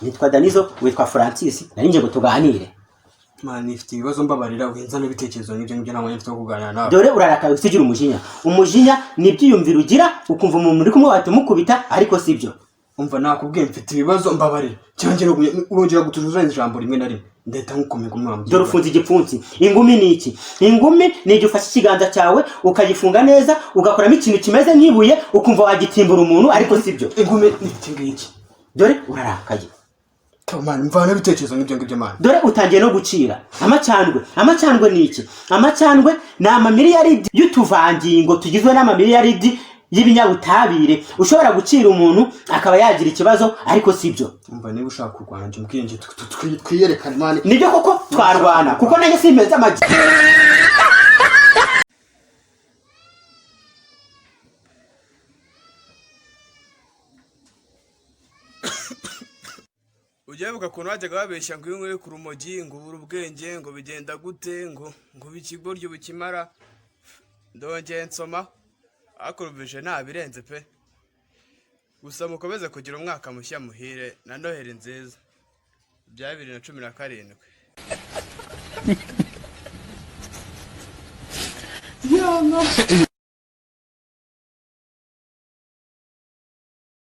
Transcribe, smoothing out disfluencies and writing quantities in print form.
Nitwa Danizo, witwa Francis, nari nje ngo tuganire. Man, nifite ibibazo, mbabarira winzana ibitekerezo nk'ibyo ngibyo, nta mwanya mfite wo kuganira nawe. Dore urarakaye, ufite ugira umujinya. Umujinya ni ibyiyumviro ugira ukumva umuntu uri kumwe wahita umukubita, ariko si byo. Umva, nakubwiye mfite ibibazo, mbabarira. Cyangwa urongera gutuza ijambo rimwe na rimwe, ndahita nkukomeza umwambaro. Dore ufunze igipfunsi. Ingumi ni iki? Ingumi ni igihe ufashe ikiganza cyawe ukagifunga neza, ugakoramo ikintu kimeze nk'ibuye, ukumva wagitimbura umuntu, ariko si byo. Ingumi ni iki ngiki. Dore urarakaye. Man, mvana ibitekerezo nk'ibyo ngibyo, man. Dore utangiye no gucira amacandwe. Amacandwe ni iki? Amacandwe ni amamiliyaridi y'utuvangingo tugizwe n'amamiliyaridi y'ibinyabutabire ushobora gucira umuntu akaba yagira ikibazo, ariko si byo. Umva, niba ushaka kurwana njye umbwiye, njye twiyerekane, man. Nibyo koko twarwana, kuko nanjye simeze amagi. Ujya wibuka ukuntu bajyaga babeshya ngo iyo unyweye ku rumogi ngo ubura ubwenge, ngo bigenda gute, ngo uba ikigoryi bukimara? Ndongeye nsoma ariko rubije ntabirenze pe. Gusa mukomeze kugira umwaka mushya muhire na Noheli nziza bya 2017.